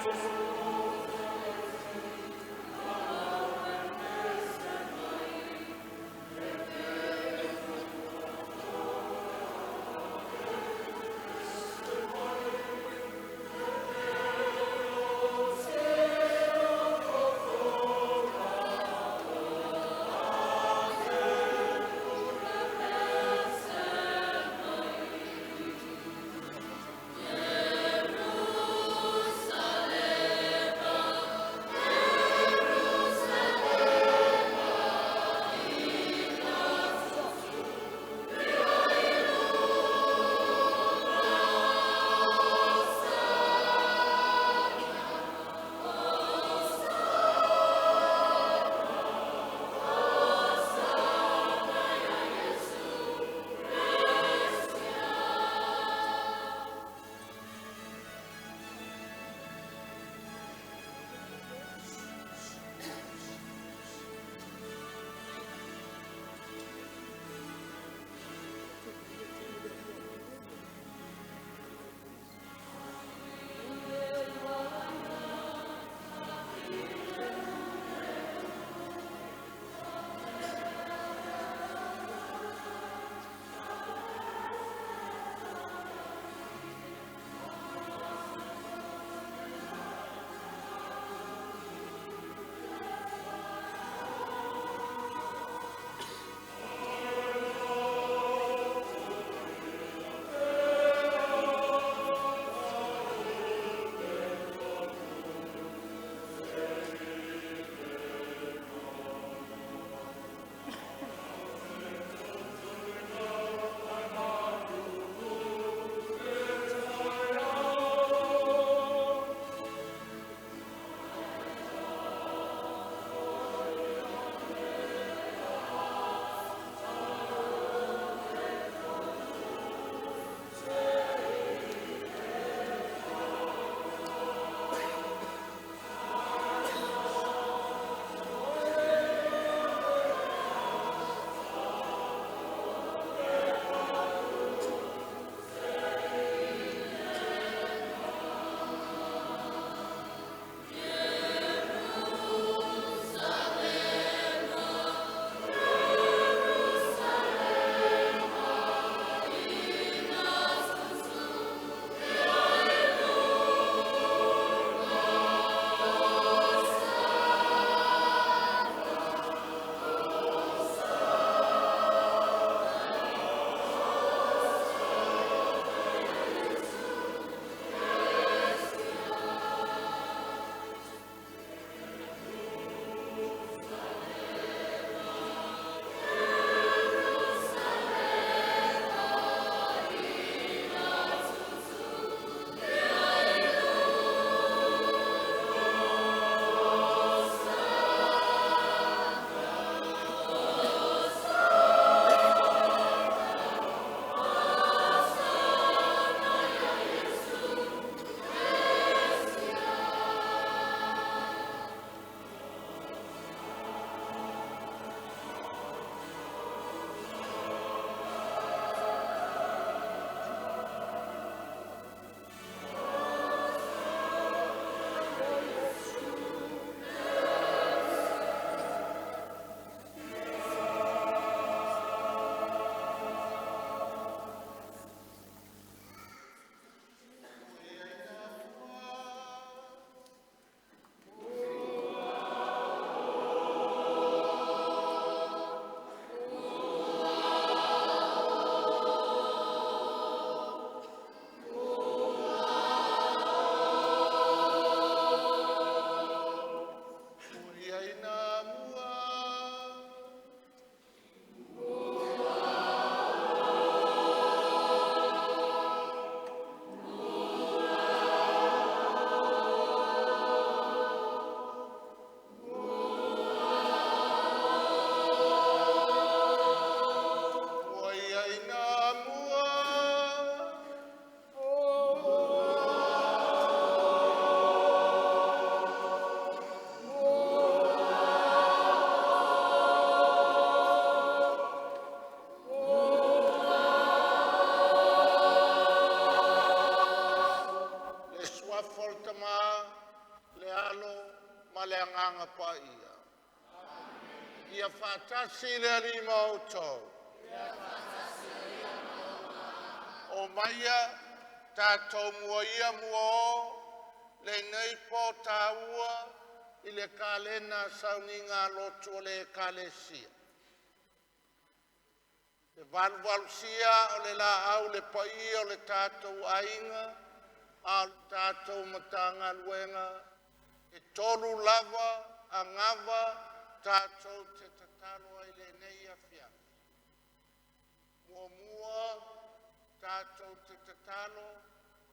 Le Suafa o le Tama. le Alo ma le Agaga Paia. Ia faatasi le Alii ma outou. Omaia tatou muaia muaō lenei pō taua i le kalena a sauniga lotu o le Ekalesia. Le valuvalusia o le laau i le paia o le tatou aiga a o le tatou Matagaluega, e tolu lava agava tatou te tatalo ai i lenei afiafi. Muamua, tatou te tatalo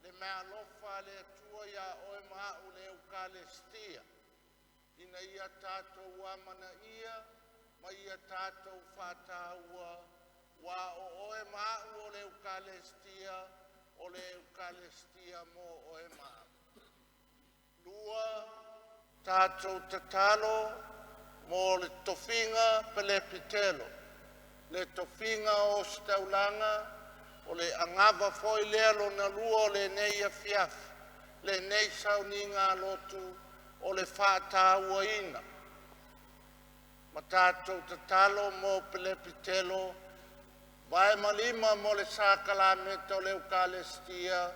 le meaalofa a le Atua ia oe ma a'u le Eukalesia, ina ia tatou amanaia ma ia tatou faataua, aua o oe ma a'u o le Eukalesia, o le Eukalesia mo oe ma a'u. Lua, tatou tatalo mo le tofiga pelepitelo, le tofiga o ositaulaga, o le agava foi lea lona lua o lenei afiafi, lenei sauniga lotu, o le faatauaina. Ma tatou tatalo mo pelepitelo vae ma lima mo le sakalameta o le Eukalesia.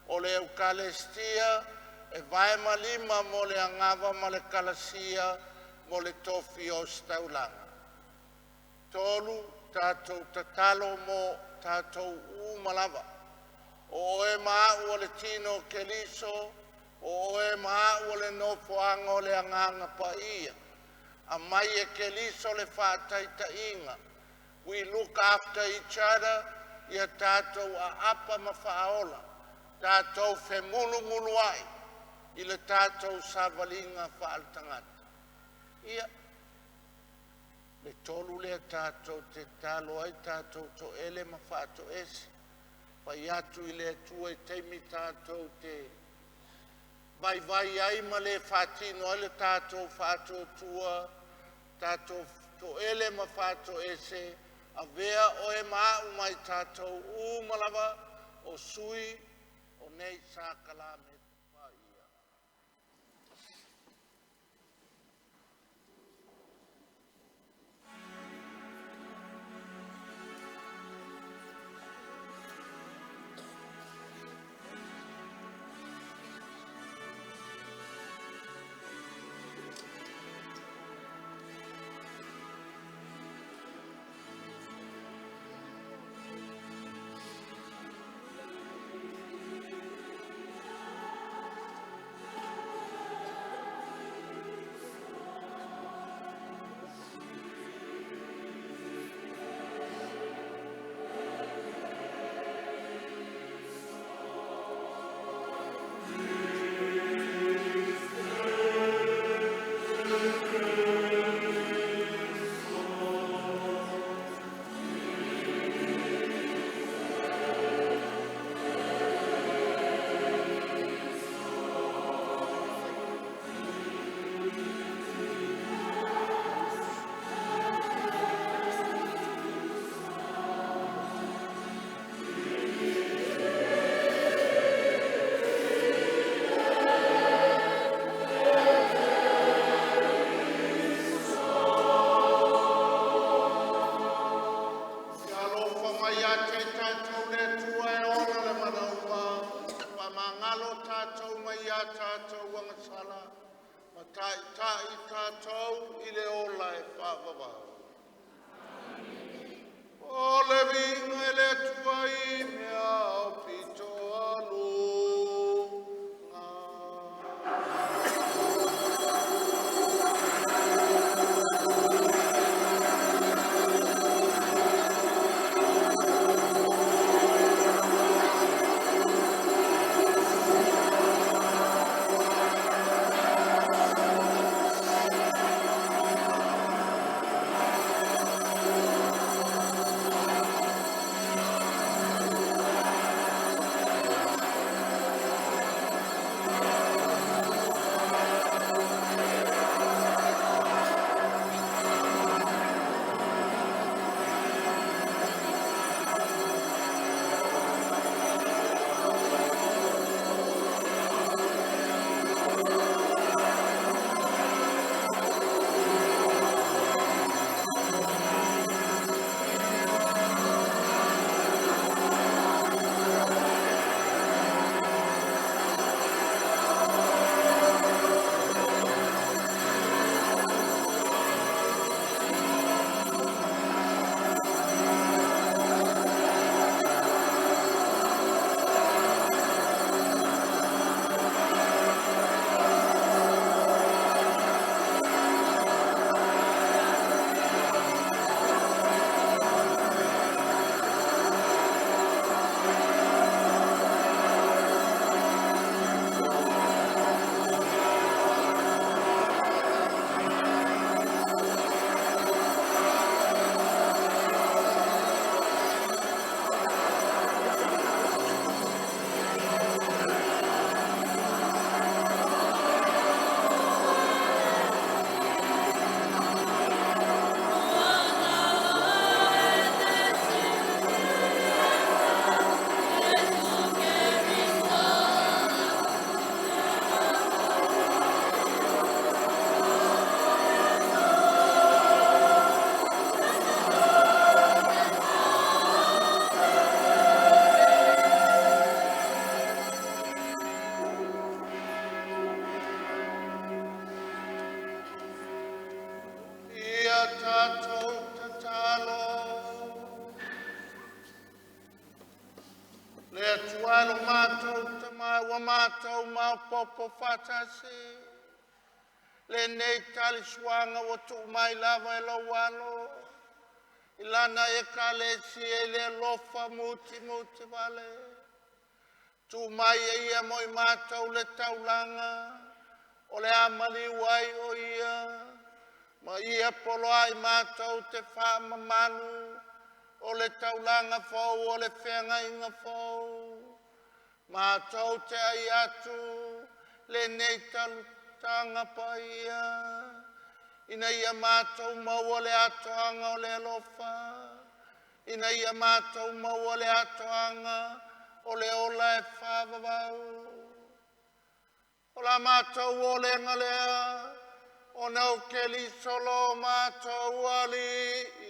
O le Eukalesia e vae ma lima mo le agava ma le kalasia mo le tofi o ositaulaga. Tolu, tatou tatalo mo tatou uma lava. O oe ma a'u o le tino o Keriso, o oe ma a'u o le nofoaga o le Agaga Paia. Aumai e Keriso le faataitaiga. We look after each other, ia tatou aapa ma faaola, tatou femulumuluai i le tatou savaliga faaletagata. Ia, le tolu lea tatou te tatalo ai, tatou toele ma faatoese, fai atu i le Atua i taimi tatou te vaivai ai ma le faatino ai le tatou faatuatua, tatou toele ma faatoese, avea oe ma a'u ma i tatou uma lava o sui o nei sakalameta paia. Ia alofa mai ia te i tatou le Atua e ona le manaoga, faamagalo tatou mai a tatou agasala, ma taitai tatou i le ola e faavavau. O le viiga i le Atua i mea aupito aluga. faaopoopo faatasi lenei tali-suaga ua tuu mai lava e lou Alo i Lana Ekalesia i le alofa mutimuti vale. Tuu mai e Ia mo i matou le taulaga o le a maliu ai o Ia, ma Ia poloai matou te faamamalu o le taulaga fou o le feagaiga fou. Matou te ai atu lenei taulataga paia ina ia matou maua le atoaga o le alofa, ina ia matou maua le atoaga o le ola e faavavau. O la matou olega lea, ona o Keriso lo matou Alii.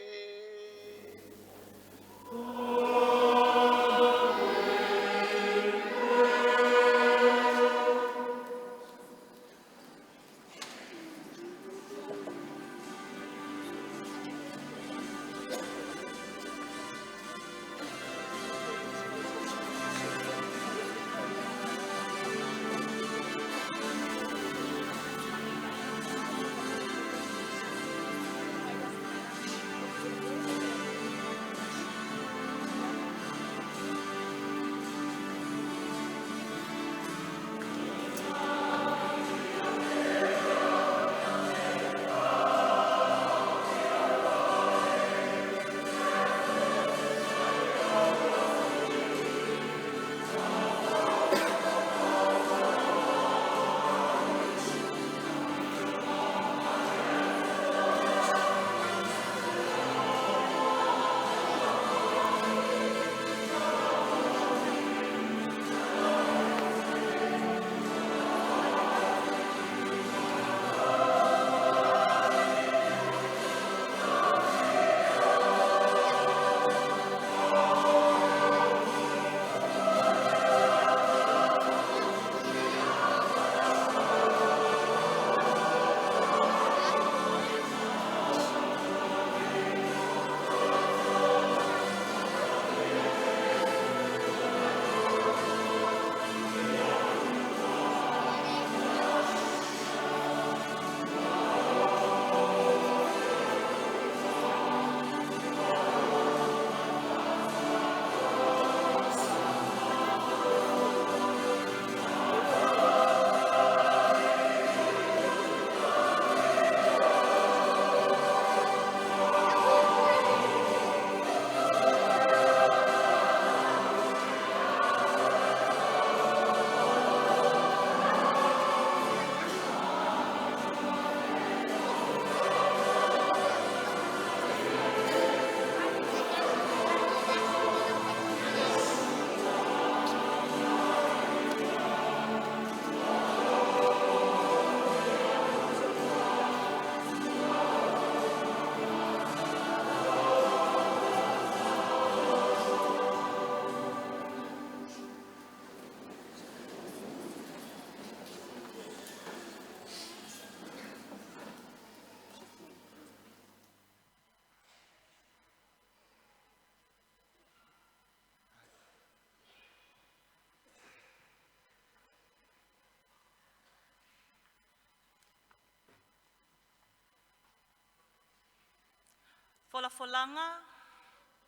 Folafolaga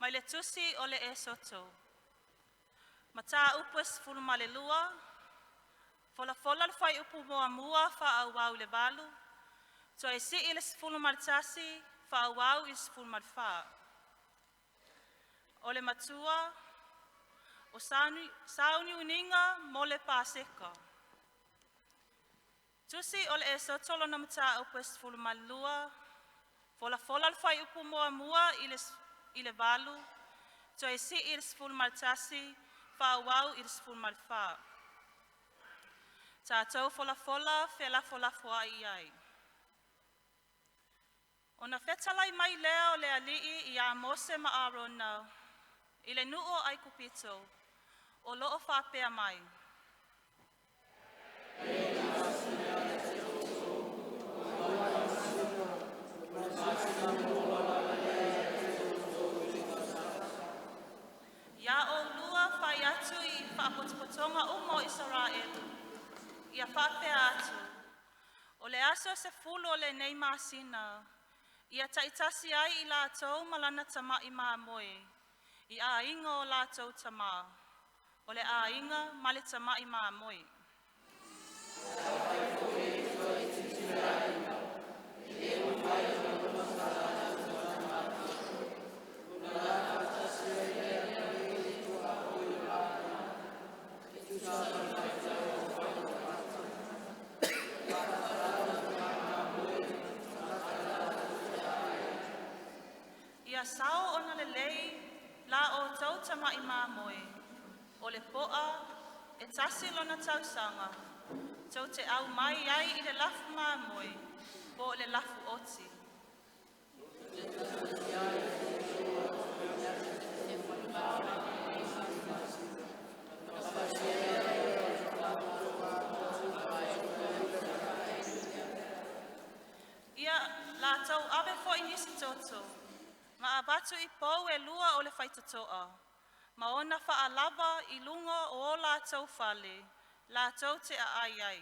mai le Tusi o le Esoto, Mataupu 12, folafola le fuaiupu 1 faaauau i le 8, toe sii le 11 faaauau i le 14. O le matua o sauniuniga mo le Paseka. Tusi o le Esoto lona mataupu e 12, folafola le fuaiupu 1 i le 8, toe sii i le 11 faaauau i le 14. Tatou folafola felafolafoai i ai. Ona fetalai mai lea o le Alii ia Mose ma Arona i le nuu o Aikupito o loo faapea mai. Ia oulua fai atu i faapotopotoga uma o Isaraelu, ia Faapea atu, “O le aso e 10 o lenei masina, ia taitasi ai i latou ma lana tama'i mamoe i aiga o latou tamā, o le aiga ma le tama'i mamoe.” Ia sao ona lelei la outou tama'i mamoe, o le po'a e tasi lona tausaga, tou te aumai ai i le lafu mamoe po o le lafu oti. Ia latou ave foi nisi toto ma avatu i pou e lua o le faitotoa ma ona faalava i luga o o latou fale latou te aai ai.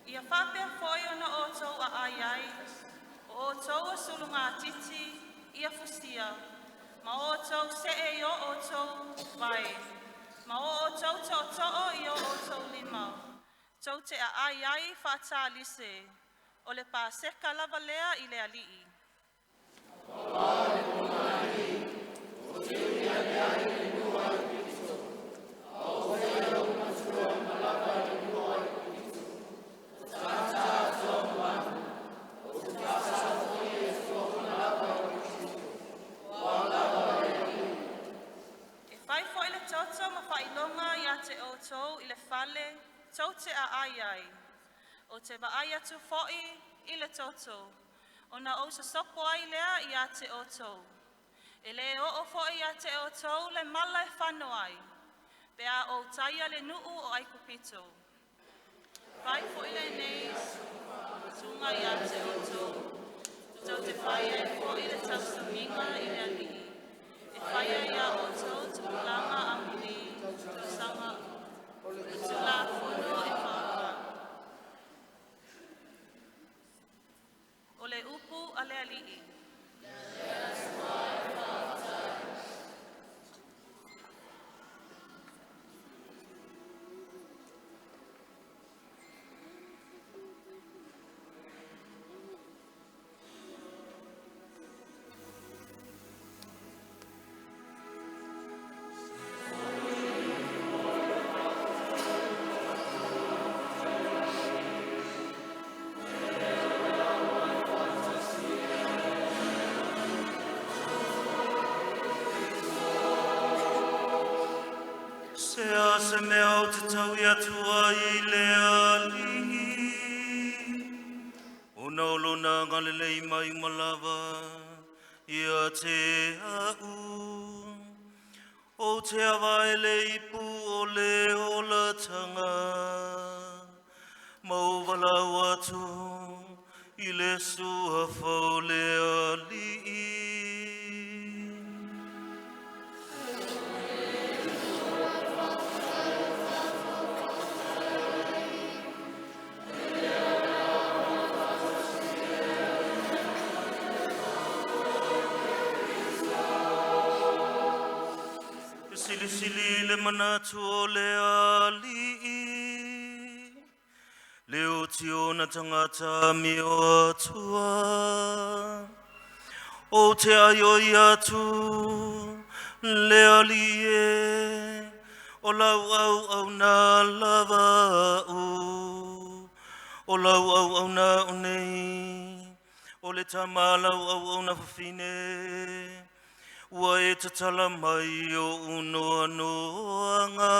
Ia faapea foi ona outou aai ai, o outou o sulugatiti ia fusia ma o outou see i o outou vae ma o outou tootoo i o outou lima, tou te aai ai faatalise, o le Paseka lava lea i le Alii. E fai foi le toto ma faailoga ia te outou i le fale tou te aai ai, ou te vaai atu foi i le toto, ona ou sosopo ai lea ia te outou. E le oo foi ia te outou le mala e fano ai, pe a ou taia le nuu o Aikupito. Fai foi lenei suaga ia te outou, tou te fai ai foi le tausamiga i le Alii, e faia ia outou tupulaga amuli tausaga o le tulafono e faaaoga.” O le upu a le Alii. Se a se mea ou te taui atu ai i le Alii, ona o lona agalelei mai uma lava ia te a'u. Ou te avaele i pu o le olataga, ma ou valaau atu i le suafa o le Alii. E silisili le manatu o le Alii, le oti o ona tagata amio atua. Ou te aioi atu le Alii e, o lau auauna lava au, o lau auauna au nei, o le tama a lau auauna fafine, ua e tatala mai oʻu noanoaga.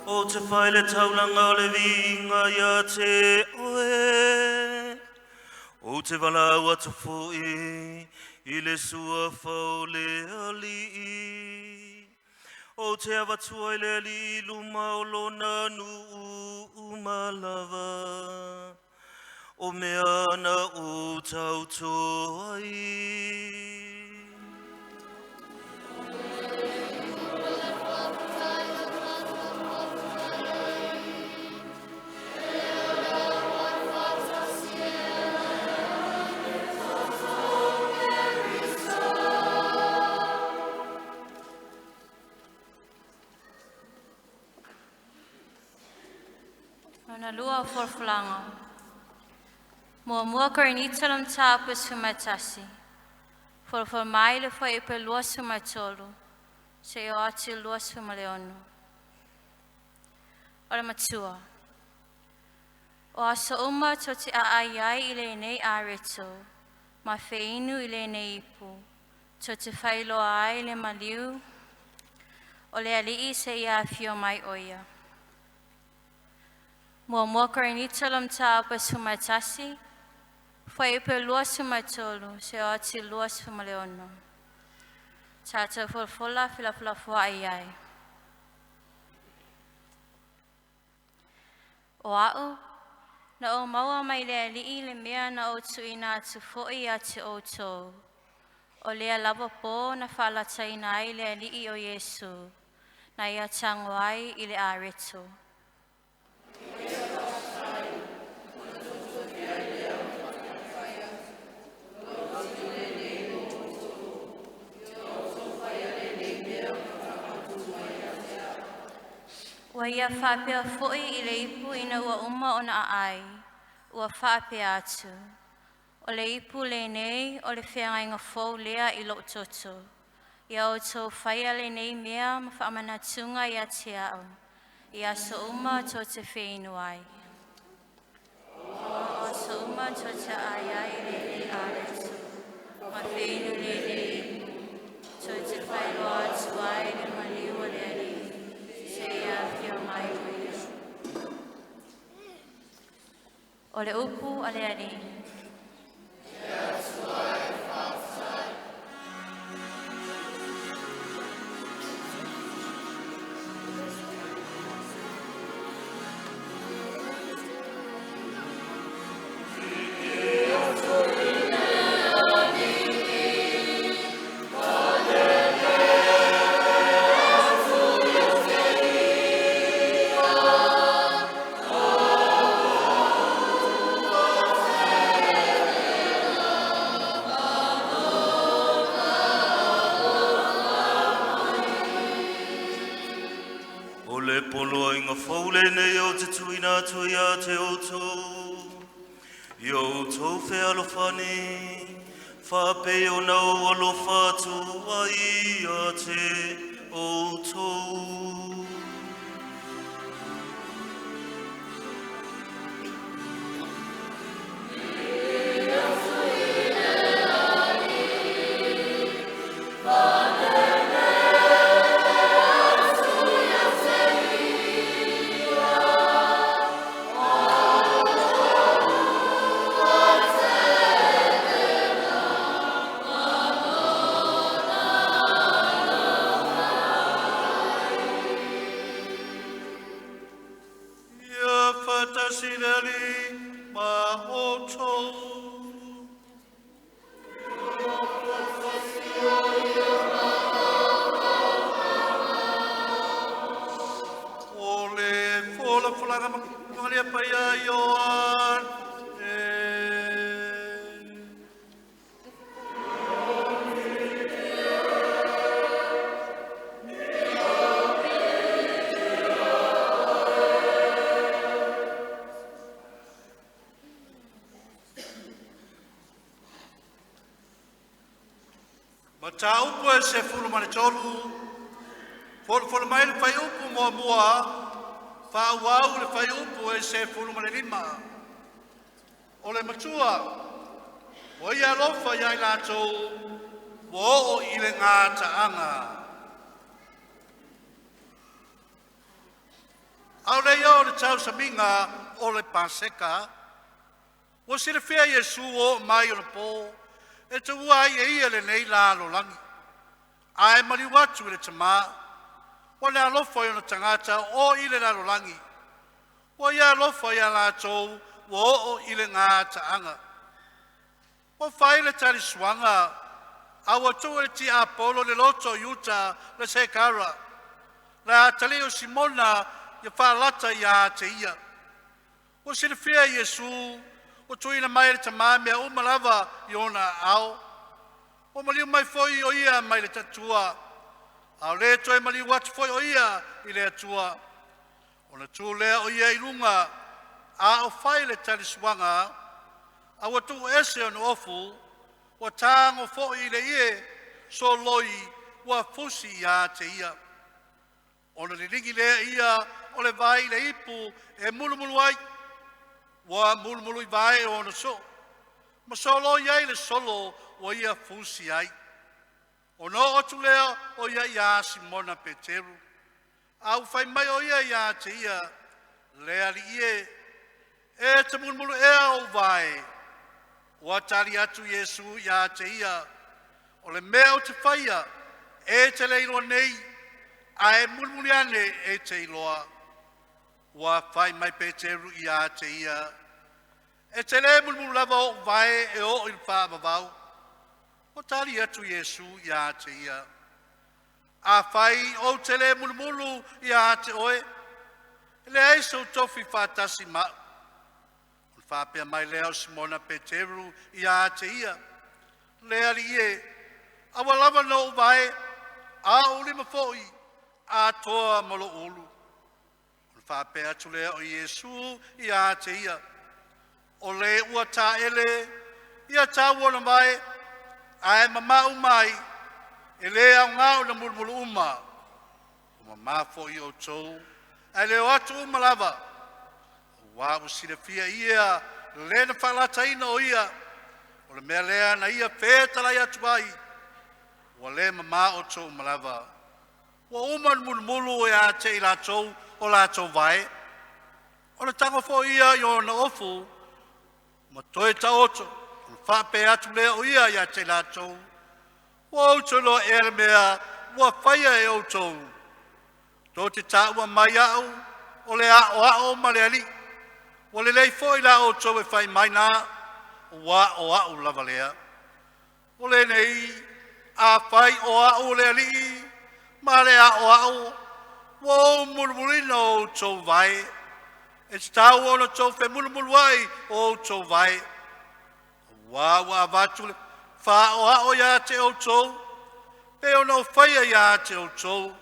Ou te te fai le taulaga o le viiga ia te oe. Ou te valaau atu fo'i i le suafa o le Alii. Ou te avatua i le Alii i luma o lona nuu uma lava. O mea na ou tauto ai. Lona lua o folafolaga. 1 Korinito le mataupu e 11. Folafola mai le fuaiupu e 23 seia oo atu i le 26. O le matua. O aso uma tou te aai ai i lenei areto, ma feinu i lenei ipu, tou te faailoa ai le maliu o le Alii seia afio mai o ia. 1 Korinito le mataupu e 11, fuaiupu e 23 seia oo atu i le 26. Tatou folafola felafolafoai ai. O a'u, na ou maua mai le Alii le mea na ou tuuina atu foi ia te outou. O lea lava pō na faalataina ai le Alii o Iesu, na ia tago ai i le areto. Ua ia faapea foi i le ipu ina ua uma ona aai, ua faapea atu, “O le ipu lenei o le feagaiga fou lea i lou toto. Ia outou faia lenei mea ma faamanatuga ia te a'u, i aso uma tou te feinu ai. O aso uma tou te aai ai i lenei areto, ma feinu lenei ipu, tou te faailoa atu ai le maliu o le Alii, seia afio mai o ia.” O le upu a le Alii. O le poloaiga fou lenei ou te tuuina atu ia te outou, ia outou fealofani, faapei ona ou alofa atu ai ia te outou. Ia faatasi le Alii ma outou. O le folafolaga malia paia Ioane. Mataupu e 13, folafola mai le fuaiupu 1, faaauau le fuaiupu e 15. O le matua, ua ia alofa ia i latou ua oo i le gataaga. A o le i oo i le tausamiga o le Paseka, ua silafia e Iesu ua oo mai ona po e tuua ai e Ia lenei lalolagi, ae maliu atu i le Tama. Ua ia alofa i ona tagata o i le lalolagi, ua Ia alofa ia latou ua oo i le gataaga. Ua fai le talisuaga a ua tuu e le tiapolo le loto o Iuta le Sekara, le atalii o Simona ia faalata ia te ia. Ua silafia e Iesu ua tuuina mai e le Tama mea uma lava i ona aao, ua maliu mai foi o Ia mai le Atua, a o le toe maliu atu foi o Ia i le Atua. Ona tu lea o Ia i luga a o fai le talisuaga, a ua tuuese ona ofu, ua tago foi i le ie soloi ua fusi ia te ia. Ona liligi lea e ia o le vai i le ipu e mulumulu ai, ua mulumuluivae ona soo, ma soloi ai le solo ua ia fusi ai. Ona oo atu lea o ia ia Simona Peteru. A ua fai mai o ia ia te ia, “Le Alii e, e te mulumulu ea ou vae?” Ua tali atu Iesu ia te ia, “O le mea ou te faia, e te le iloa nei, ae mulimuli ane e te iloa.” Ua fai mai Peteru ia te ia, “E te le mulumulu lava o'u vae e oo i le faavavau.” Ua tali atu Iesu ia te ia, “Afai ou te le mulumulu ia te oe, e leai sou tofi faatasi ma a'u.” Ona faapea mai lea o Simona Peteru ia te ia, “Le Alii e, aua lava ne o ou vae, a o ou lima foi atoa ma lou ulu.” Ona faapea atu lea o Iesu ia te ia, “O le ua taele, ia tau ona vae, ae mama uma ai, e le aoga ona mulumulu uma. Ua mama foi outou, ae le o atu uma lava.” Aua ua silafia e ia le na faalataina o ia. O le mea lea na ia fetalai atu ai, “Ua le mama outou uma lava.” Ua uma ona mulumulu ia te i latou o latou vae, ona tago foi lea i ona ofu ma toe taoto, ona faapea atu lea o ia ia te i latou, “Ua outou iloa ea le mea ua faia e outou? Tou te taua mai a'u o le Aoao ma le Alii. Ua lelei foi la outou fai mai na, aua o A'u lava lea. O lenei, afai o A'u le Alii ma le Aoao ua ou mulumuluina outou vae, e tatau ona outou femulumuluai o outou vae. Aua ua avatu le faaoao ia te outou, e pei ona ou faia ia te outou,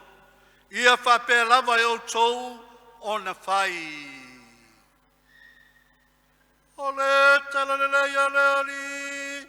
ia faapea lava e outou ona fai. O le Tala Lelei a le Alii.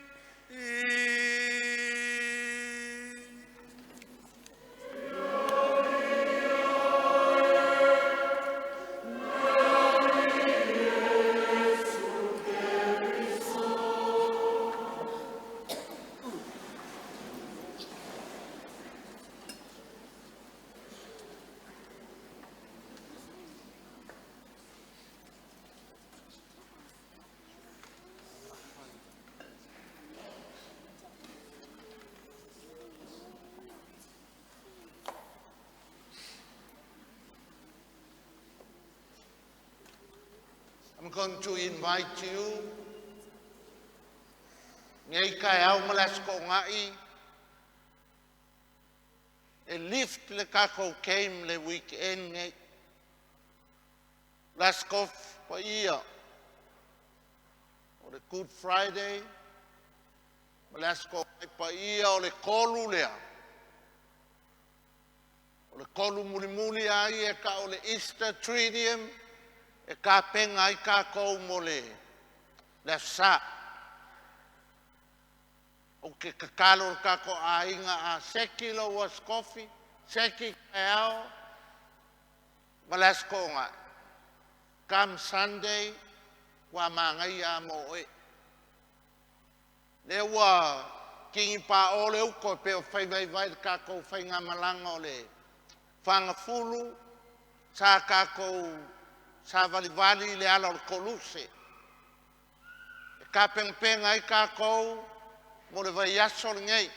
I'm going to invite you nei taeao ma le Aso Toonai e lift le tatou game i le weekend lenei. O le Aso Tofi Paia o le Good Friday ma le Aso Toonai Paia o le tolu lea, o le tolu mulimuli lava ia e tau o le Easter Triduum e tapena ai tatou mo le Aso Sa. Ou te tatalo i le tatou aiga, a seki lou Aso Tofi, seki taeao ma le Aso Toonai, come Sunday, ua manaia lava mo oe. Lea ua tagipao le uto e pei ona fai vaivai le tatou faigamalaga o le Fagafulu. Sa tatou savalivali i le ala o le Koluse e tapenapena ai tatou mo le vaiaso lenei.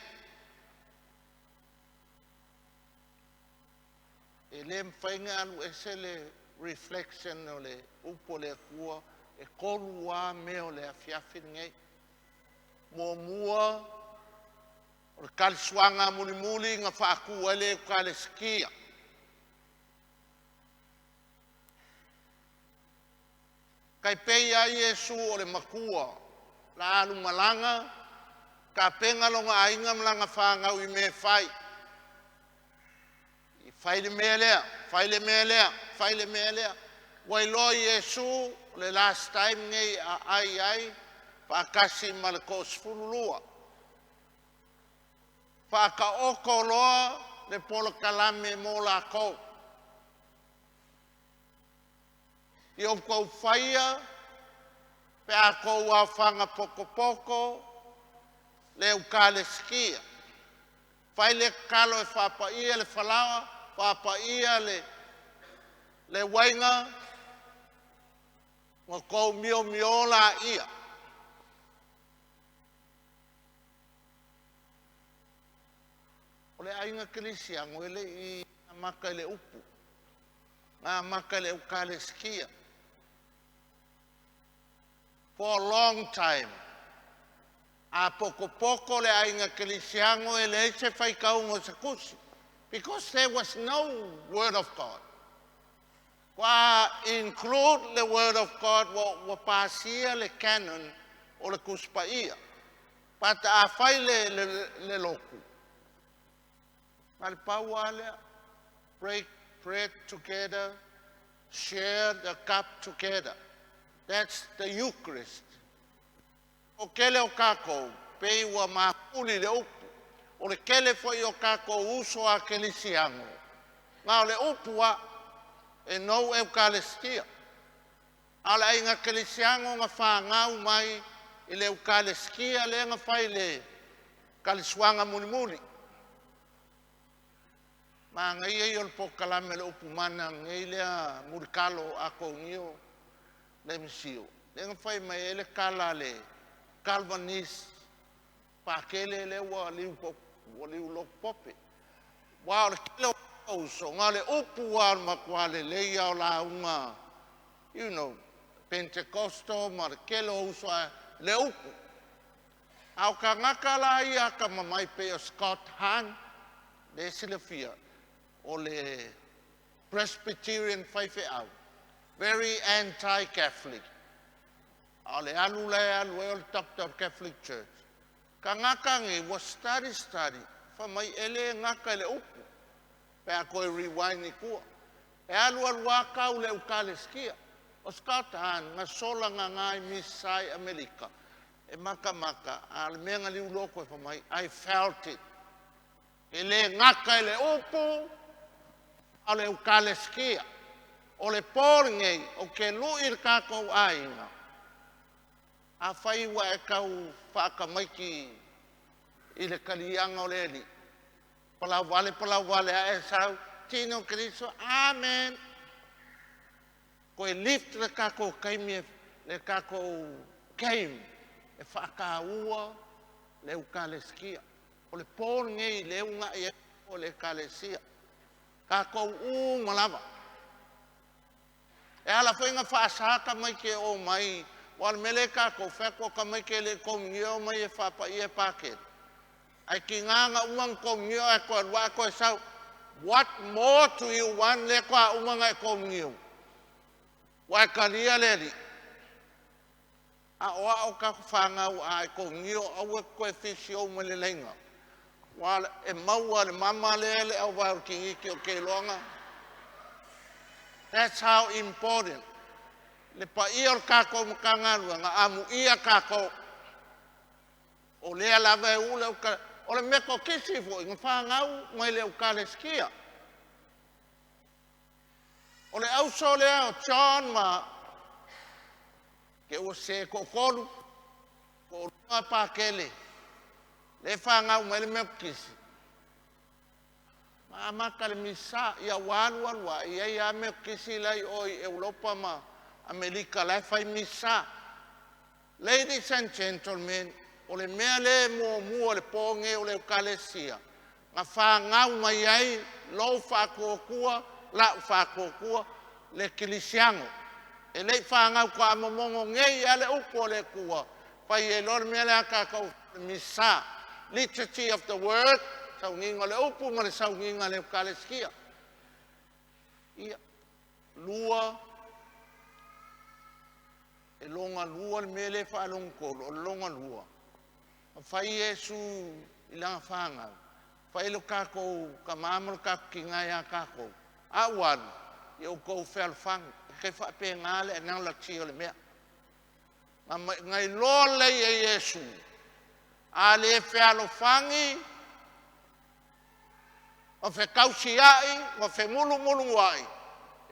E le mafai ona alu ese le reflection o le upu a le Atua e tolu lava mea o le afiafi lenei. Muamua, o le talisuaga mulimuli na faatu ai le Ekalesia. Tai pei lava Iesu o le matua o le a alumalaga, tapena lona aiga ma lana fanau i mea e fai. Fai le mea lea, fai le mea lea, fai le mea lea. Ua iloa e Iesu o le last time lenei a ai ai faatasi ma le toasefululua. Faataoto loa le polokalame mo latou. Ia outou faia pe a outou aofaga potopoto le Eukalesia. Fai le tatalo e faapaia le falaoa, faapaia le uaina, ona outou miomio laia. O le aiga kerisiano e le i amata i le upu, na amata i le Ekalesia. For a long time. A potopoto le aiga kerisiano e leai se faitauga o se tusi. Because there was no word of God. Ua include the word of God ua pasia le canon o le Tusi Paia. Pata a fai le lotu. Ma le pau lava lea. Break bread together, share the cup together. That's the Eucharist. O kele o kākou, pei ua mafuli le upu. O le kele foi o kākou uso a kerisiano. Ma o le upu a, e no Eukaristia. A o le aiga kerisiano na whāngau mai i le Eukaristia lea na fai le kalisuaga mulimuli. Manaia ia o le polokalame le upu mana nei lea mulikalo a kounio le misio. Lea na fai mai ai le tala a le Calvinist pakele lea ua liu ua liu lotu pope. Ua o le kele o uso, na o le upu lava o le matua lelei lava o lauga, Pentecostal ma le kele o uso a le upu. A o tagata la ia ka mamai pei o Scott Hahn, le silafia, o le Presbyterian faifeau, very anti-Catholic. A o le alu la e alu ai o le Doctor of Catholic Church. Tagata nei ua study study, fa mai e le gata i le upu, pe a toe rewind i tua. E alu alu a tau le Eukalesia. O Scott Hahn, na sola ngā i Misai Amerika. E maka maka, a le mea nga liu loko e fa mai, I felt it. E le gata i le upu, a o le Eukalesia. O le pō lenei, o ke lui le kākou aiga, a fai ua e tau whaakamaiki i le kalianga o le eli. Palau vale, palau vale, a e sau, tino Kriso, amen. Koe lift le kākou kaimi, le kākou game, e whaakaua le Eukalesia. O le pō lenei le unga i o le Ekalesia. Kākou u malava. E ala foi nga whaasaka mai ke o mai, wa le mele kākou, whea ka mai ke le komunio mai e whapa i e pākere. Ai ki ngā ngā umang komunio e koe rua koe sau, what more do you want le koa umanga e komunio? Wa e kalia le li. A o a o ka whangau a e komunio au e koe fisi o mai le leinga. Wa e maua le mama le le au vai o kingi ki o ke loanga. That's how important. Le pa ia o kākou makangalua, ngā amu ia kākou. O lea lava e ule o le meko kisi foi, ngā whangau mai le Eukalesia. O le auso lea o John ma ke ua se ko kolu, ko lua pākele, le whangau mai le meko kisi. Ma amata le misa, ia ua alu alu a, e i ai lava Metotisi la i o i Europa ma Amerika la e fai misa. Ladies and gentlemen, o le mea lea e muamua i le po lenei o le Ekalesia, na fanau mai ai lou faatuatua, la'u faatuatua, le kerisiano. E le i fanau faatoa momono nei lava le upu a le Atua, fai ai loa le mea lea a tatou, le misa. Liturgy of the word, sauniga o le upu ma le sauniga o le Ekalesia. Ia, lua, e lona lua le mea lea e faalogotolu, o le lona lua, na fai Iesu i lana fanau, fai lo tatou tamā ma lo tatou tinā ia tatou, a ua alu, ia outou fealofani. E tai faapena le analogy o le mea. Na iloa lelei e Iesu, a le fealofani, ma fetausiai ma femulumuluai,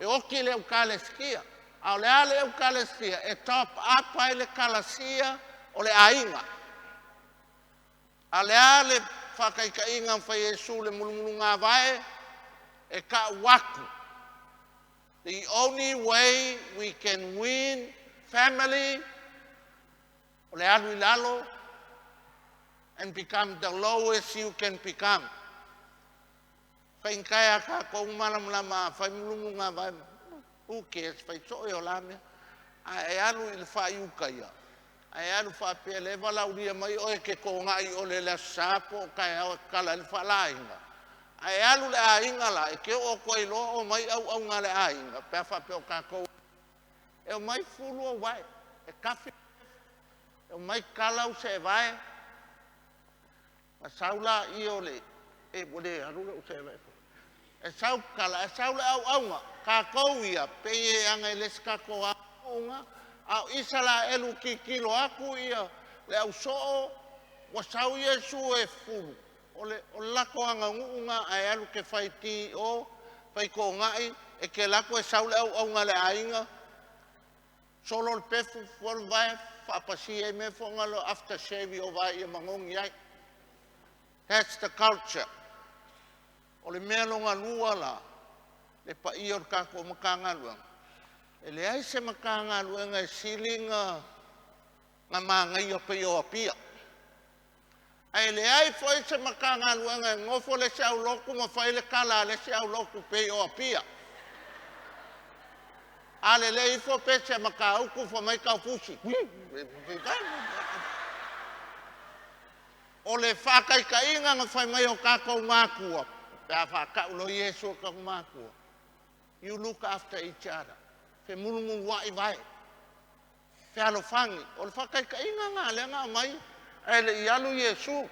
e oti le Ekalesia. A o le a le Ekalesia? E top up ai le kalasia o le aiga. A o le a le faataitaiga na fai e Iesu i le mulumulugavae? E tau atu, the only way we can win family, o le alu i lalo and become the lowest you can become. Faigata ia tatou malamalama a fai mulumulugavae, who cares, fai soo e o la mea. A e alu i le faaiuta ia, a e alu faapea le valaulia mai oe e te togai ole le aso Sa po o taeao e tatala ai le faalaaiga, a e alu i le aiga la, e te oo atu ai loa o omai auauna a le aiga, pe a faapea o tatou e omai fulu ou vae, e tafi, e omai tala au seevae, na sau laia o le e ua le alu lou seevae, e sau tala ae sau le auauna. Tatou ia pei e aga e le se tatou agaiuga, a o Isaraelu tilotilo atu ia le ausoo ua sau Iesu e fufulu, o le latou aganuu lena. Ae alu e te faiti i o, faitogai, e te alu atu e sau le auauna a le aiga, solo le pefu, fua le vae, faapasi ai mea foi na after shave i o vae ia manogi ai. That's the culture. O le mea lona lua la, le paia o le tatou Matagaluega, e leai se Matagaluega e sili na manaia pei o Apia. Ae leai foi se Matagaluega e nofo le isi aulotu ma fai le tala a le isi aulotu pei o Apia. A lelei ifo pese a Matautu fai mai taufusi. O le faataitaiga na fai mai o tatou matua, pe a faatau loa Iesu e tatou matua, you look after each other, femulumuluai vae, fealofani. O le faataitaiga lena lea na aumai ae le i alu Iesu.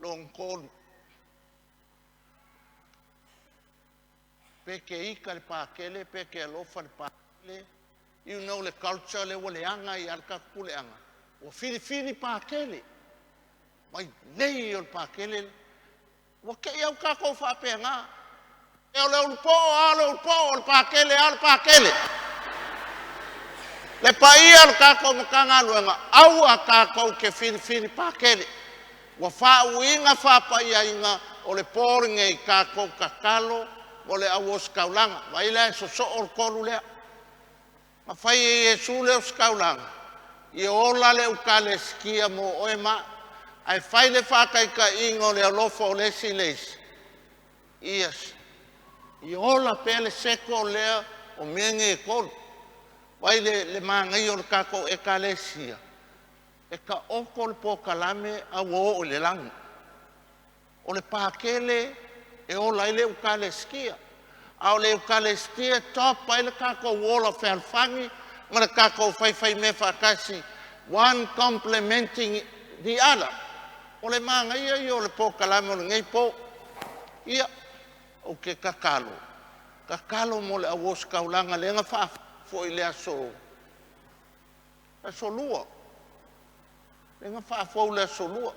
Lona tolu, pe te ita le pakele, pe te alofa le pakele, you know le culture lea ua leaga ai lava le tatou puleaga, ua filifili pakele, mai lei o le pakele, ua te i au tatou faapena. E o le ulupoo a o le ulupoo, o le pakele a o le pakele. Le paia o le tatou Matagaluega, aua tatou te filifili pakele. Ua faauuina faapaiaiga o le po lenei, tatou tatalo mo le au ositaulaga. Vaai la e sosoo le tolu lea. Na fai e Iesu le ositaulaga, ia ola le Ekalesia mo oe ma au. Ae fai le faataitaiga o le alofa o le isi i le isi, ia ola pea le seko lea o mea nei e tolu. Vaai le manaia o le tatou Ekalesia, e taoto le polokalame a ua oo i le lagi. O le pakele e ola ai le Ekalesia, a o le Ekalesia e top ai le tatou ola fealofani ma le tatou faifaimea faatasi, one complementing the other. O le manaia ia o le polokalame o lenei po. Ia, ou te tatalo, tatalo mo le au ositaulaga lea na faafou foi i le aso Lua, lea na faafou i le aso Lua.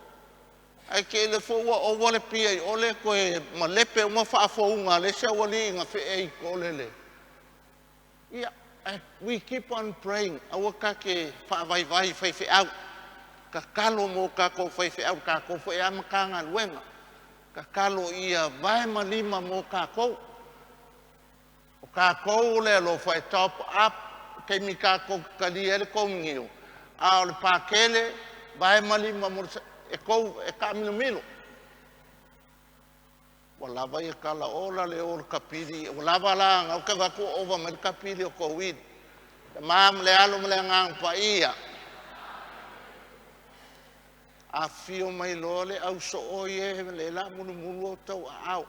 Ae te i le foi ua ova le pia i ole toe malepe uma faafouga a le isi aualii na feei i ole le. Ia, we keep on praying, aua ta te faavaivai i faifeau. Tatalo mo tatou faifeau, tatou foi lava Matagaluega, tatalo ia vae ma lima mo tatou. O tatou o le alofa e top up taimi tatou te talia ai le komunio, a o le Patele, vae ma lima mo le e tou e taamilomilo. Ua lava ia talaola le o o le kapili, ua lava la, na ou te vaai atu ua ova mai le kapili o tauili. Tama ma le Alo ma le Agaga Paia. Afifio mai loa le au sooi e o le a mulumulu outou aao.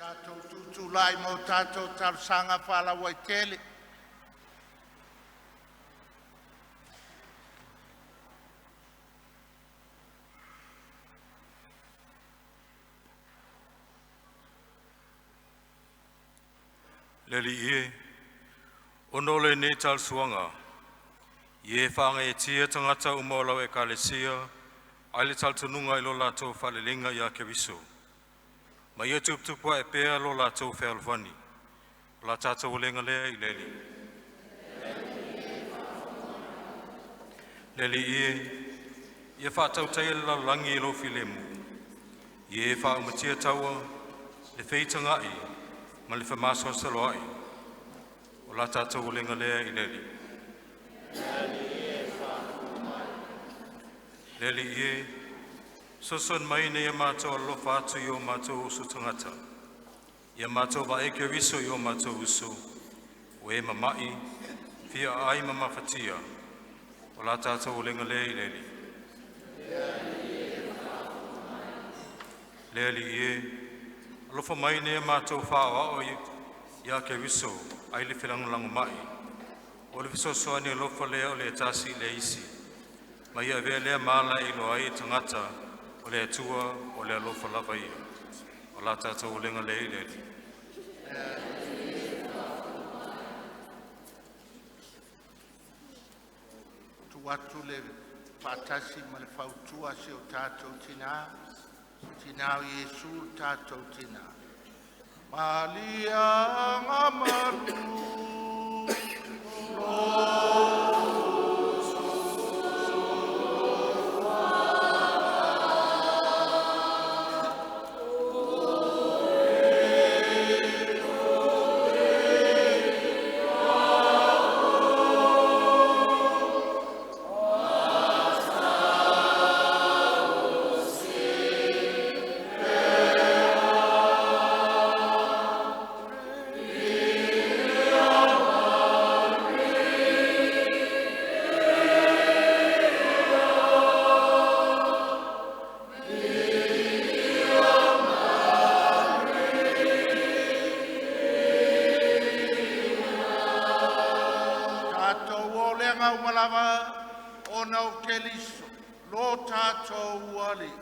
Tatou tutulai mo tatou talosaga faalauaitele. Le Alii e, ona o lenei talasuaga, ia e faagaeetia tagata uma o lau Ekalesia ae le talitonuga i lo latou faaleleiga ia Keriso, ma ia tuputupu ae pea lo latou fealofani. O la tatou aleiga lea i le Alii. Le Alii e, ia faatautaia le lalolagi i lou filemu, ia e faaumatia taua, le feitagai ma le femasoasoaloai. O la tatou aleiga lea i le Alii. Le Alii e, fesoasoani mai ina ia matou alolofa atu i o matou uso tagata, ia matou vaai Keriso i o matou uso, o e mamai, fia aai ma mafatia. O la tatou aleiga lea i le Alii. Le Alii e, alofa mai ina ia matou faaoao ia Keriso ai le felagolagomai, o le fesoasoani alofa lea o le tasi i le isi, ma ia avea lea ma ala e iloa ai e tagata o le Atua o le alofa lava ia. O la tatou aleiga lea i le Alii. Tuu atu le faatasi ma le fautua a si o tatou Tina, Tina o Iesu lo tatou Tina. Malia ga malu. Tatou o le aga uma lava ona o Keriso lo tatou Alii.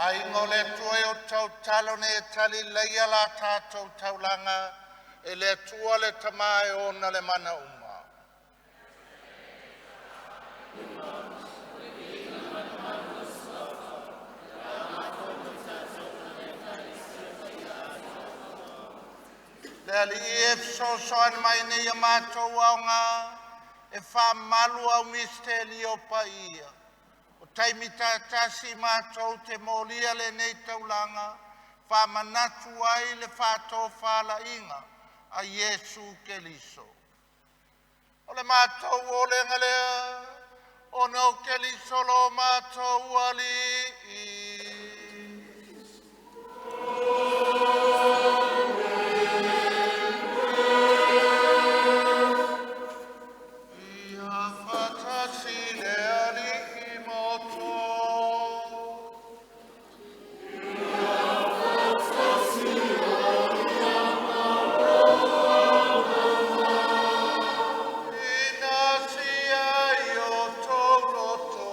Aiga o le Atua e o tautalo nei e tali leia la tatou taulaga e le Atua le Tama e ona le mana uma. Le Alii e fesoasoani mai ina ia matou aoga e faamalu au misitelio paia. O taimi taitasi matou te molia lenei taulaga, faamanatu ai le faatofalaiga a Iesu Keriso. O le matou olega lea, ona o Keriso lo matou Alii. Ia faatasi le Alii ma outou. Ina sia i o outou loto.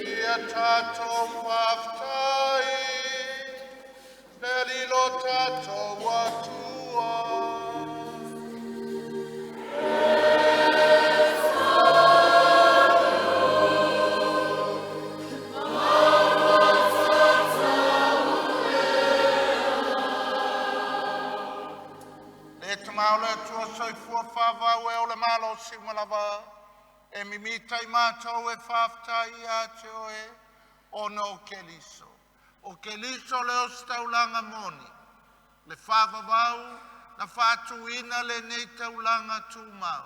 Ia tatou faafetai le Alii lo tatou Atua. Le tamau le Atua soifua faavau e o le malosi uma lava e mimita i matou e faafetai ia te oe ona o Keriso. O Keriso le ositaulaga moni, le faavavau na faatuina lenei taulaga tumau,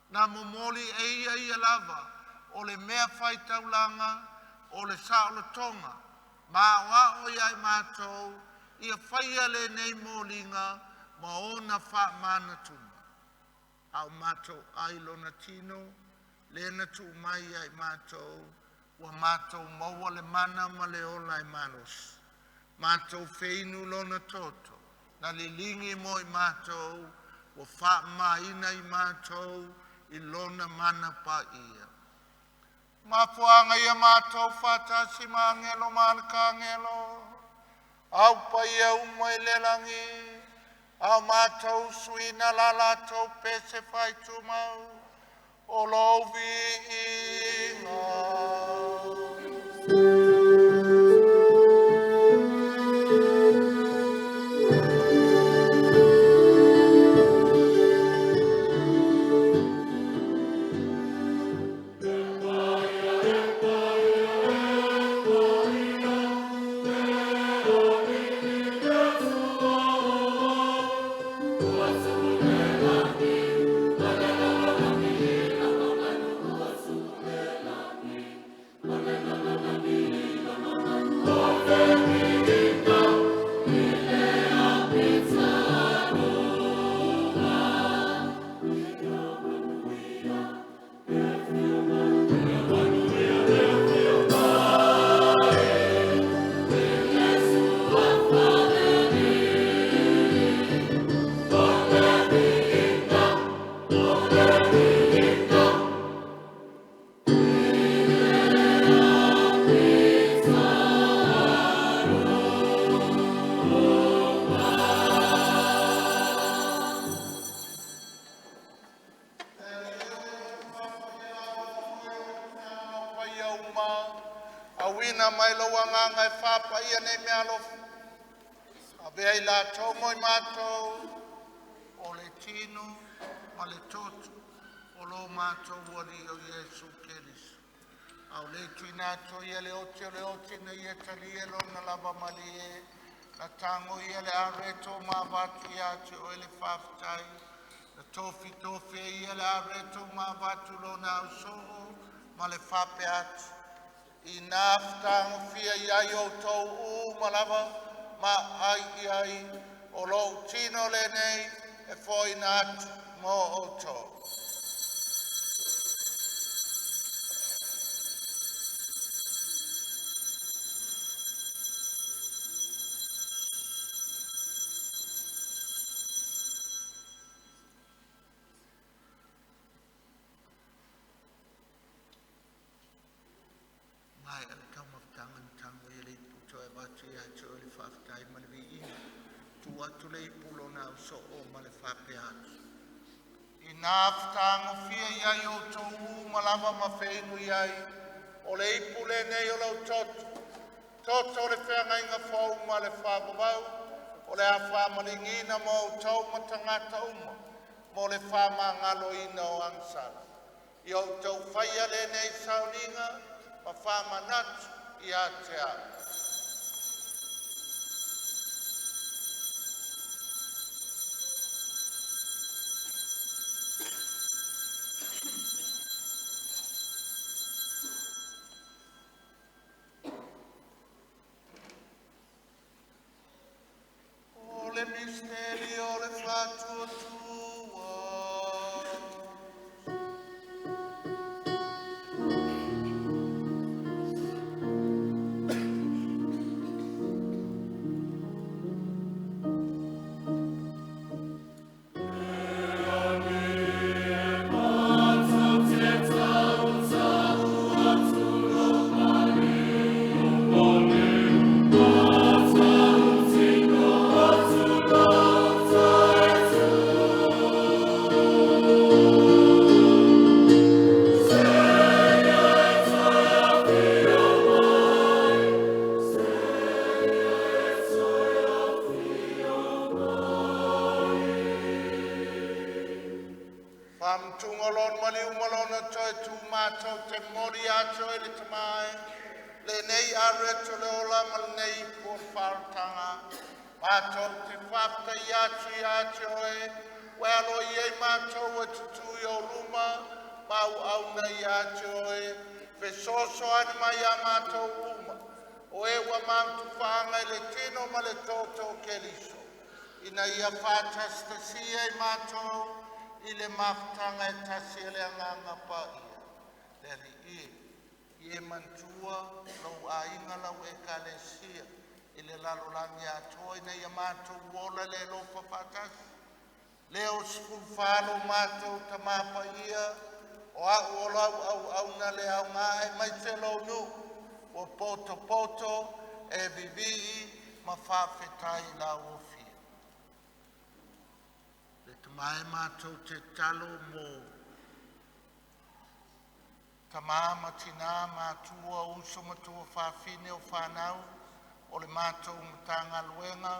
na momoli e ia ia lava o le mea faitaulaga o le saolotoga ma aoao ia i matou ia faia lenei moliga ma ona faamanatuga. A o matou ai lona tino, lea na tuu mai ia i matou, ua matou maua le mana ma le ola e malosi. Matou feinu lona toto, na liligi mo i matou, ua faamamaina i matou i lona mana paia. Mafuaaga ia matou faatasi ma agelo ma alakagelo, au paia uma i le lagi, a o matou suina la latou pese faaitumau, o lou viiga. Paia uma, auina mai lou agaga e faapaia nei meaalofa, avea i latou mo i matou, o le tino ma le toto o lo matou Alii o Iesu Keriso. A o le tuuina atu ai ia le oti o le oti ina ia talia lona lava malie, na tago ia le areto ma avatu ia te oe le faafetai, na tofitofi e ia le areto ma avatu lona ausoo ma le faapea atu. Ina fetagofia i ai outou uma lava ma ai i ai, o lou tino lenei e foaiina atu mo outou. faafetai ma le viiga. Tuu atu le ipu lona ausoo ma le faapea atu. Ina fetagofia i ai outou uma lava ma feinu i ai, o le ipu lenei o lau toto, toto o le feagaiga fou ma le faavavau, o le a faamaligiina mo outou ma tagata uma, mo le faamagaloina o agasala. Ia outou faia lenei sauniga ma faamanatu ia te au. O le misteri o le faatuatua. Faamatuga lona maliu ma lona toe tumatou te momoli atu ai le Tama e, lenei areto le ola ma lenei ipu o le faaolataga. Matou te faafetai atu ia te oe, ua e aloaia ai matou e tutū i ou luma ma auauna ia te oe, fesoasoani mai iā matou uma, o e ua mafutufaaga i le tino ma le toto o Keriso, ina ia faatasitasia i matou i le mafutaga e tasi e le Agaga Paia. Le Alii e, ia e manatua lou aiga lau Ekalesia i le lalolagi atoa ina ia matou ola i le alofa faatasi. Leo 14 lo matou Tamā Paia, o au o lau auauna le aoga aemaise lou nuu ua potopoto e vivii ma faafetai i lau afio. Le Tama e matou te tatalo mo tamā ma tinā, matua, uso ma tuafafine o fanau o le matou Matagaluega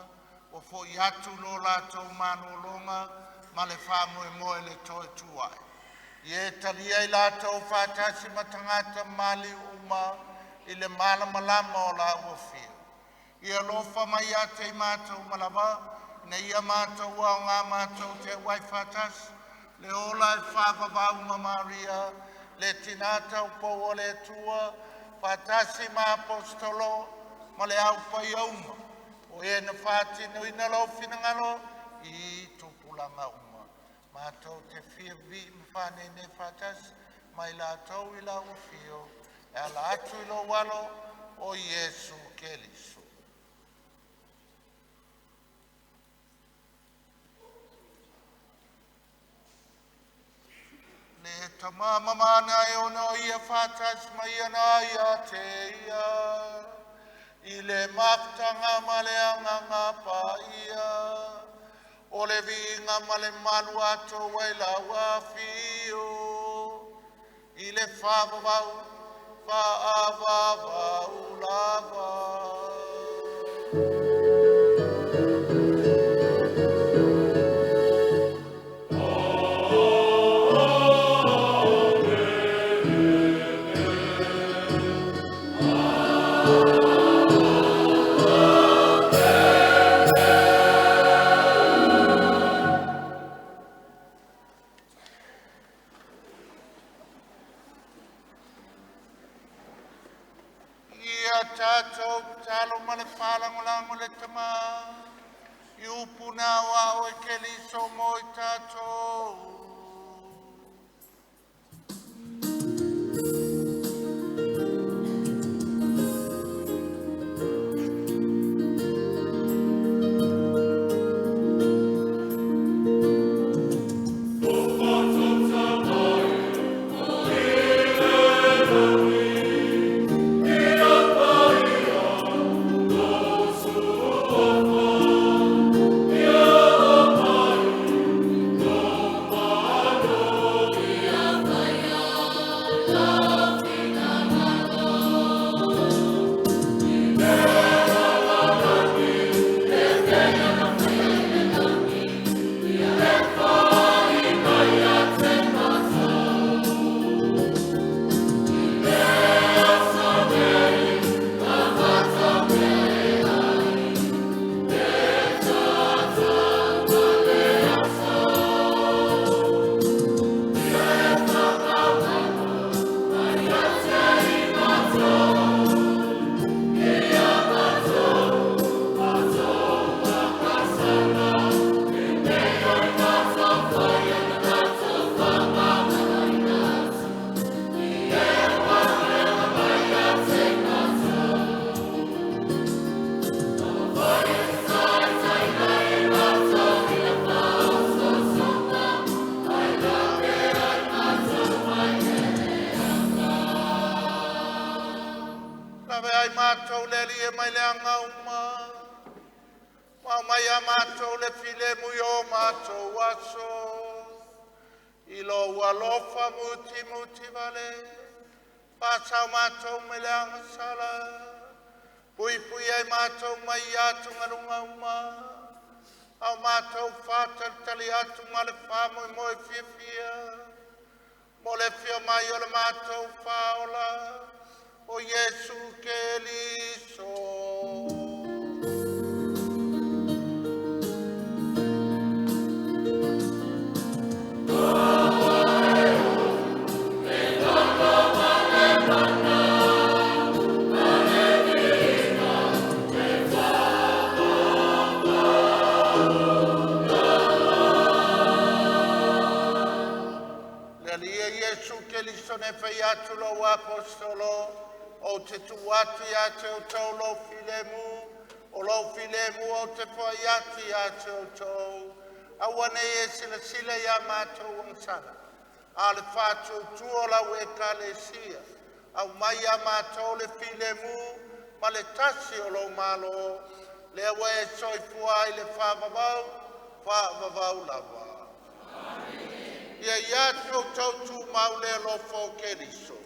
ua fo'i atu lo latou malologa ma le faamoemoe i le toe tuai. Ia e talia i latou faatasi ma tagata maliu uma i le malamalama o lau afio. Ia alofa mai ia te i matou uma lava, ina ia matou aoga matou te auai faatasi le ola e faavavau ma Maria, le tina taupou o le Atua, faatasi ma Aposetolo ma le au paia uma, o e na faatinoina lou finagalo i tupulaga uma. Matou te fia vivii ma faanenē faatasi ma i latou i lau afio, e ala atu i lou alo o Iesu Keriso. Le Tama mamana e ono ia faatasi ma ia na ia te ia, i le mafutaga ma le Agaga Paia, o le viiga ma le malu atoa i lau afio, i le faavavau, faavavau lava. Ia tatou tatalo ma le faalagolago i le Tamā i upu na aoao e Keriso mo i tatou. Ave ai mātou le ali e mai le anga uma. Ma mai a mātou le filemu i o mātou aso. I lo alofa muti muti vale. Pāsau mātou mai le anga sala. Pui pui ai mātou mai atu ngalunga uma. Au mātou whātalitali atu ma le whāmoi moe fia fia. Mo le fia mai o le mātou whaola. O Iesu Keriso. Ne whai atu lo apostolo o te tu atu ia te o tau lo filemu o lo filemu o te whai atu ia te o tau aua nei e sila sila ia mātou angsana a le whātu tua lau e kalesia au mai ia mātou le filemu ma le tasi o lo malo le aua e soifua i le whaavavau whaavavau lava. Ia ia te o tau tū mau le alofa o Keriso.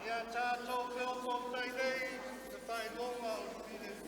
Ia tātou feofo tai nei, te whailoga o le filemu.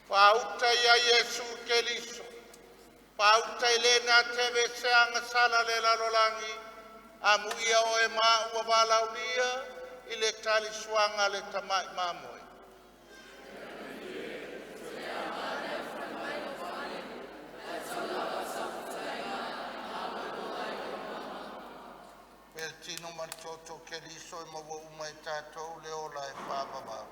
Pauta ia Iesu Keriso. Pauta i lena teve se angasala le lalolangi. Amu ia o e maa ua valaulia i le talisuanga le tamai mamoe. Peltino maltoto Keriso e maua uma e tātou le ola e whaavavau.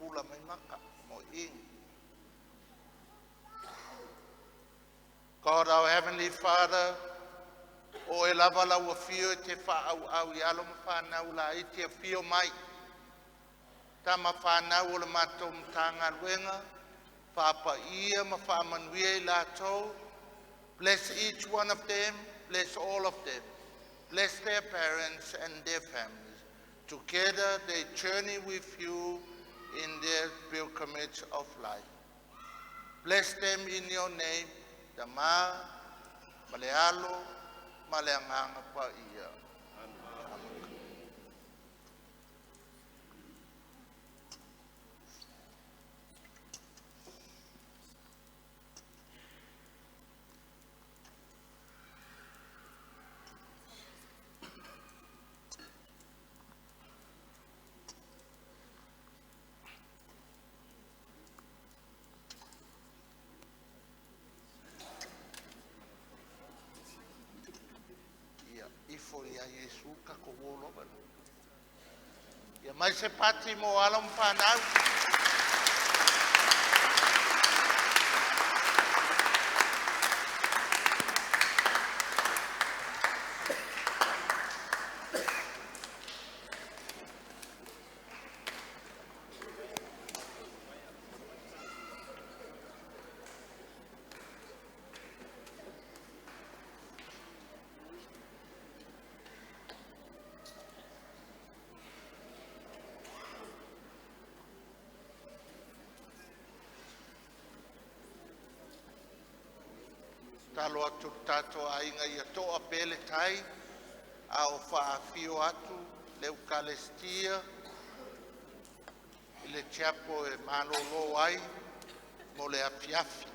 pula mai maka mo ingi. God, our Heavenly Father, o e lava lau afio e te whaau au i alo ma whanau la i te afio mai. Tama whanau o le matou Matagaluega, whaapaia ma whaamanuia i latou. Bless each one of them, bless all of them. Bless their parents and their families. Together they journey with you in their pilgrimage of life. Bless them in your name, Tama, ma le Alo, ma le Agaga Paia. Ia, ifo ia Iesu ka ko wolo ba. Ia mai se pati mo alo ma whanau. Talo atu le tatou aiga ia toa pea le tai a o faafio atu le Eukalestia i le tiapo e malolo ai mo le afiafi.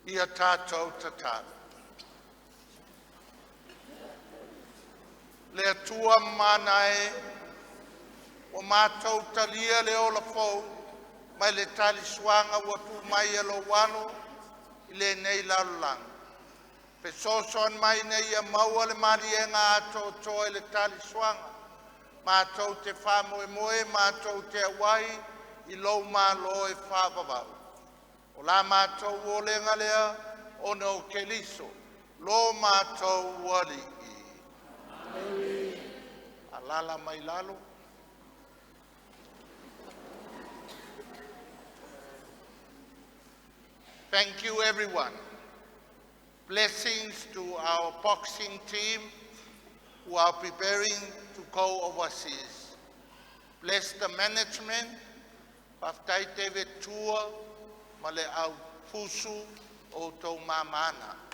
Ia tatou tatalo. Le Atua mamana e, ua matou talia le ola fou mai le tali-suaga ua tuu mai e lou Alo i lenei lalolagi, fesoasoani mai ina ia maua le maliega atoatoa i le tali-suaga matou te faamoemoe ma matou te auai i lou Malo e faavavau. O la matou olega lea ona o Keliso, lo matou Alii. Alala mai lalo. Thank you, everyone. Blessings to our boxing team who are preparing to go overseas. Bless the management, Faafetai David Tua ma le au fusu o tou mamana.